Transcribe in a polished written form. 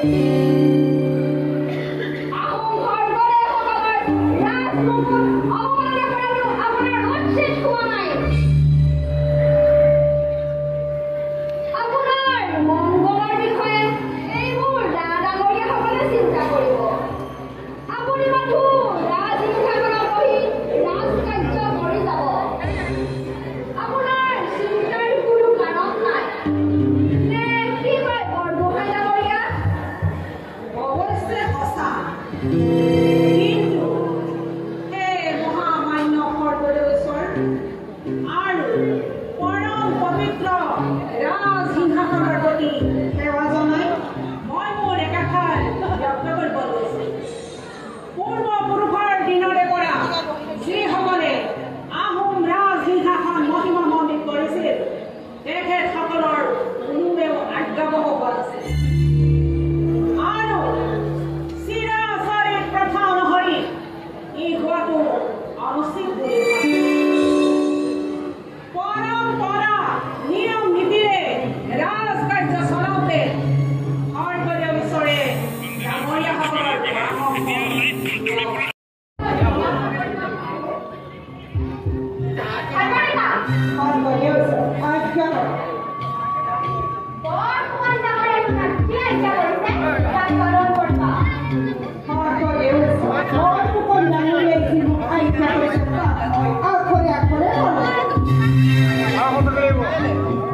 আহোম স্বৰ্গদেউসকলৰ ৰাজমুকুট অৱমাননা কৰাটো আপোনাৰ উচিত হোৱা নাই। আপোনাৰ মংগলৰ বিষয়ে এইবোৰ ডাঙৰীয়াসকলে চিন্তা কৰিব। আপুনি মাথো ৰাজসিংহাসনত বহি ৰাজকাৰ্য কৰি যাব। আপোনাৰ চিন্তাৰ কোনো কাৰণ নাই। নে কি কয় বৰগোহাঁই ডাঙৰীয়া? অৱশ্যে সঁচা, কিন্তু হে মহামান্য স্বৰ্গদেউ ঈশ্বৰ আৰু পৰম পবিত্ৰ ৰাজসিংহাসনৰ প্ৰতি সেৱা জনাই মই মোৰ একাষাৰ ব্যক্ত কৰিব লৈছোঁ। পূৰ্বপুৰুষৰ দিনৰে পৰা যিসকলে আহোম ৰাজসিংহাসন মহিমামণ্ডিত কৰিছিল, তেখেতসকলৰ কোনোৱেও আজ্ঞাবহ হোৱা নাছিল আৰু চিৰাচৰিত প্ৰথা অনুসৰি ই হোৱাটো অনুচিত বুলি ভাবোঁ। পৰম্পৰা নিয়ম নীতিৰে ৰাজকাৰ্য চলাওঁতে স্বৰ্গদেউ ঈশ্বৰে ডাঙৰীয়াসকলৰ পৰামৰ্শ হাজৰিকা, স্বৰ্গদেউ ঈশ্বৰ, আজ্ঞা কৰক। বৰফুকন ডাঙৰীয়াই তোমাক যি আজ্ঞা কৰিছে তাক পালন কৰিবা। স্বৰ্গদেউ ঈশ্বৰ, বৰফুকন ডাঙৰীয়াই যি মোক আজ্ঞা কৰিছে তাক মই আখৰে আখৰে পালন কৰিম।